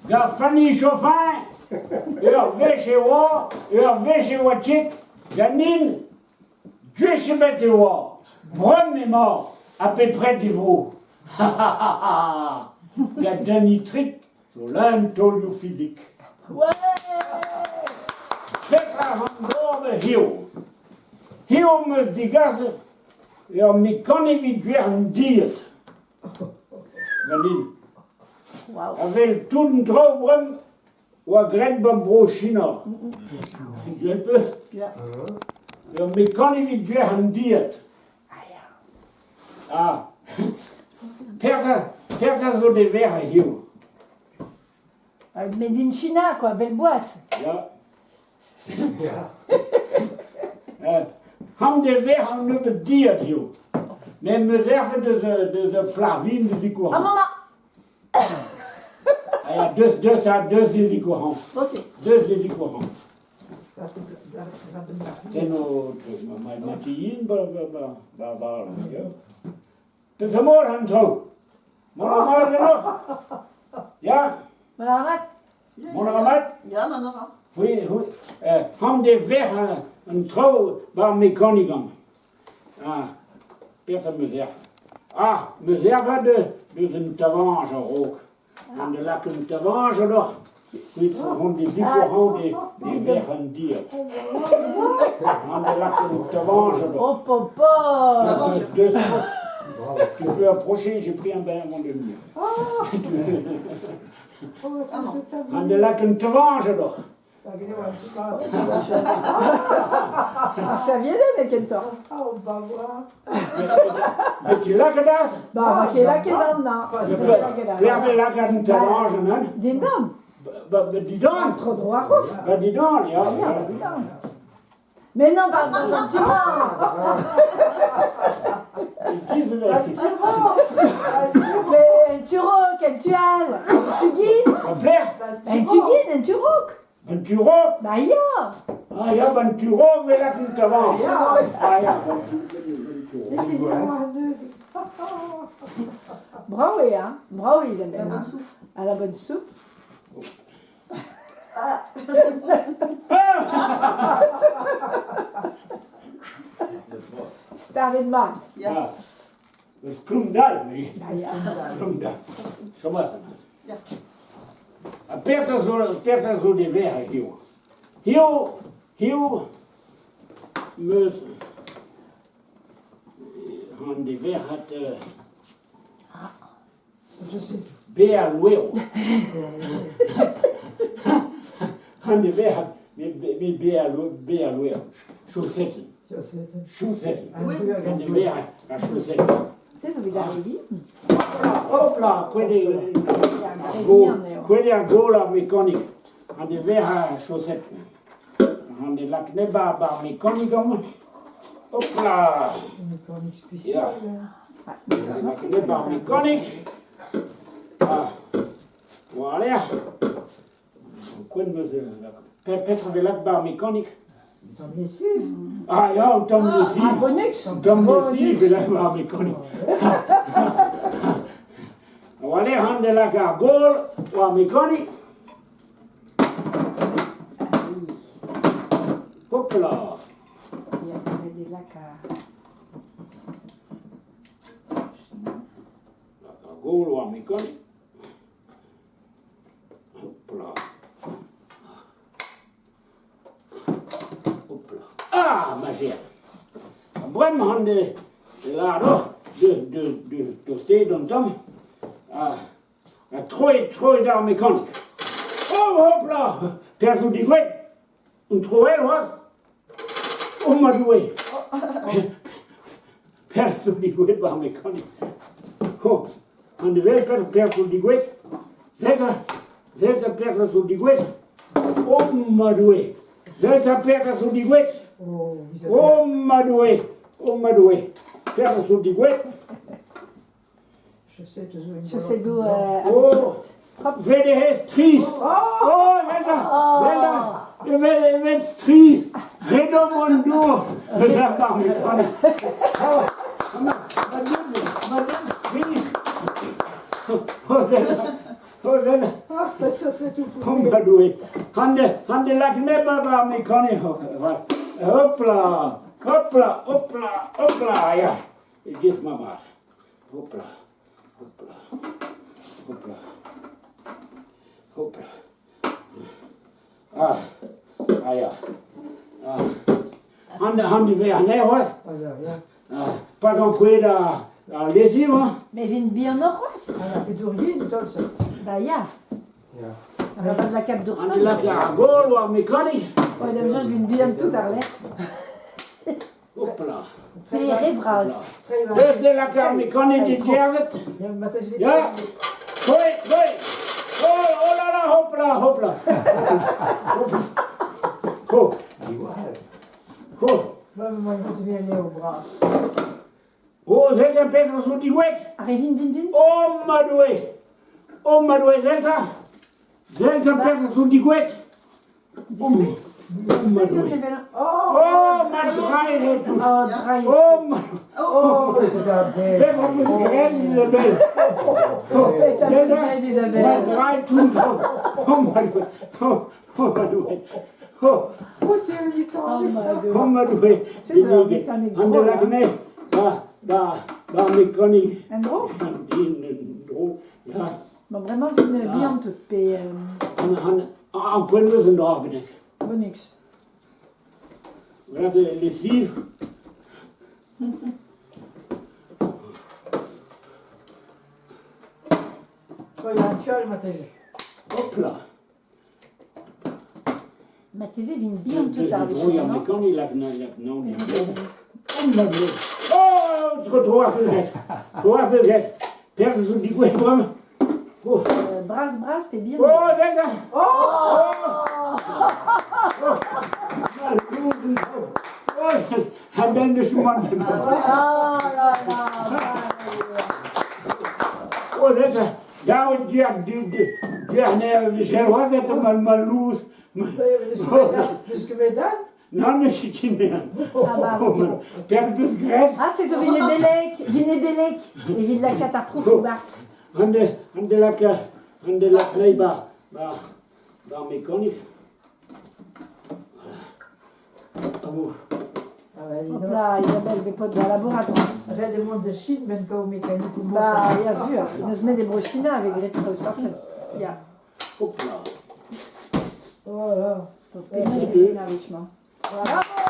Gant Fanny Chauffin, ur wech e oa, ur wech e oa ket, ganin, gwech ebet e oa, bremañ emañ, ha bepred e vo. Ha Gant Danny Trick zo leun taolioù fizik. Petra ran d'ober hiziv? Hiziv 'm eus degaset ur mekanik evit gwerc'h died. Ganin. Avel tout an traoù bremañ oa graet ba Bro-China. Gwell 'peus? Ur mekanik evit gwerc'h an died. Ah, petra, petra zo de verc'h hiziv? Made in China, quoi, bel boaz. Ya. Han de verc'h an nebeud diad hiziv. Met 'm eus erfet deus deus ur plac'h vihan da zikour. Ah, maman Ah ya, deus, deus, ha deus da zikour. Ok. Deus da zikour. Tenno ma ti ba ba ba ba ba ya. Peseurt mod an traoù? Mont a ra ganeoch? Ya? Mont a ra mat? Mont a ra mat? Ya, mont a ra. Oui, oui. Han de verc'h an traoù war mekanik amañ. Ah, petra 'm eus erfet? Ah, 'm eus erfet deus un tavañj a-raok. An de lak un tavañj alors Kuit hon de zikour de de verc'h an diad. An de lak un tavañj alors. Oh, papa Deux, Tu peux approcher, j'ai pris un bain avant de venir. An de lak un tavañj alors. Ar serviedenn eo kentoc'h. Met tu lakaet aze? Ba, va ket lakaet an na. Pelec'h lakaat un tavañj an Dindan. Ba, dindan. Tro-dro ar c'hof. Ba dindan, ya. Ya, ba dindan. Mais non, pas tu Mais un turok, un tual, un tugin. Un tugin, un turok. Un turok? Bah ya. Ah ya, un turok vel un tavan. Ah ya, un turok. Bravo eo, hein? Bravo Isabelle. La bonne soupe. À la bonne soupe. Stardet mat. Ya. Klum dall, me. Klum dall. Chom aze. Ha petra zo, petra zo deverc'h hiziv? Hiziv, hiziv, 'm eus an deverc'had Bezañ louev. An deverc'had met bezañ louev. Chaosetenn. Chaosetenn. An deverc'had ar chaosetenn. Se zo bet ar re vihan. Hop là, kouezhet eo ar gaol ar mekanik. An deverc'h ar chaosetenn. An de lak neb ar mekanik amañ. Hop là. Mekanik spesial. Neb ar mekanik. Ah, war-lerc'h. Koent 'meus petra 'vez lak 'ba ar mekanik? Tamm lessive. Ah ya, un tamm lessive. Ah, Bonux. Un tamm lessive 'vez lak 'ba ar mekanik. War-lerc'h an de lak ar gaol war ar mekanik. Hop là. Ya, ret eo lakaat. Lak ar gaol war mekanik. Hop là. Hop là. Ah, ma ger. Bremañ an de lâr deoc'h deus deus deus tosteet an tamm. Ah, Ha troet, troet ar mekanik. Oh, hop là! Perzh out digouezhet? Un troell c'hoazh? Oh ma Doue! Perzh out digouezhet war ar mekanik. Oh, an evel perzh out digouezhet? Sell 'ta, sell 'ta perzh a zo digouezhet? Oh ma Doue! Sell 'ta perzh a zo digouezhet? Oh ma Doue! Oh ma Doue! Perzh a zo digouezhet? Chaosedoù Oh, vel e strizh. Oh, vel da, vel da, evel evel strizh. Redomp an dour eus ar barmekanik. Oh, ma, ma, ma, ma, strizh. Oh, Oh, zen. Ah, pas sûr, c'est tout Oh, ma Doue. Han de lak neb ba mekanik. Hop là, hop là, hop là, hop là, ya. E-giz ma mat. Hop là, hop là, hop là, hop là. Ah, ah ya. Ah. Han, han de vez anezhe c'hoazh. Ah, ya, ya. Ah, pas ankouaet ar lesiv, hein. Mais vin bihanoc'h c'hoazh. Ah, et dour-yen, taol, ça. Ba ya. Ya. Arabat lakaat dour Han tomm. de lak ar gaol war mekanik. Ouais, da'm soñj vin bihan tout àr-lerc'h. Hop là. Pe re vras. Très mal. Deus de lakaat ar mekanik de kerzhet. Ya, maintenant, je vais Ya. Hoi, hoi. Oh, oh là là, hop là, hop là. Hop là. Ho, Diwall. ho. Moi, moi, je vais aller au bras. Oh, sell ar petra zo diwek. Ar re vin, vin, vin. Oh, ma Doue. Oh, ma Doue, sell 'ta. Sell 'ta petra zo diwek. Dispis. Oh, ma Dispis eo Doue. evel. Oh, Oh, ma drailh eo tout. Oh, drailh. Oh, ma... oh, Isabelle. Petra 'peus graet, Isabelle? Oh, Petra sell 'peus 'ta. graet, Isabelle? Ma drailh tout. Oh, ma Doue. Oh, oh, ma Doue. Oh, Foutu, il est Oh, ma Doue. oh, ma Doue. C'est ça, ar mekanik An de drôle, lak hein. ne, ba, ba, ba mekanik. En-dro? An din en-dro, ya. Bon, bremañ vin bihan tout, pe An, an, an poent eus an dra bennak. Bonux. Voilà que lessive. Oh, il y a un tual, maintenant. Hop là. Marteze vin bihan tout ar Dro ar wech, non? mekanik lak na lak non. Oh ma Doue. Oh, tro tro ar peus Tro ar peus graet. Perzh zo digouezhet bremañ. Oh, Bras, bras pe bihan. oh, sell 'ta. Oh, Oh! Oh, a-benn de chouman. Oh là là, Oh, sell 'ta. Dav eo du du du ar ne vije c'hoazh ma ma louz. Plus que mes dames. Nann, ne setu me. Ah bah. Oh, ma Perzh peus graet. Ah, se zo Vinedelec, Vinedelec, evit lakaat ar profoù 'barzh. An de an de lak an de lak nei ba ba ba mekanik. Ah bon. Ah, ouais, dis Hop donc. là, Isabelle, bet paotr da labourat c'hoazh. Ret eo mont da Chine, 'benn kaout mekanikou Ba, ya sur, n'eus met e Bro-China avec graet traoù sorti. Ya. Hop là. Voilà. Penaos e vin ar wech-mañ. Bravo!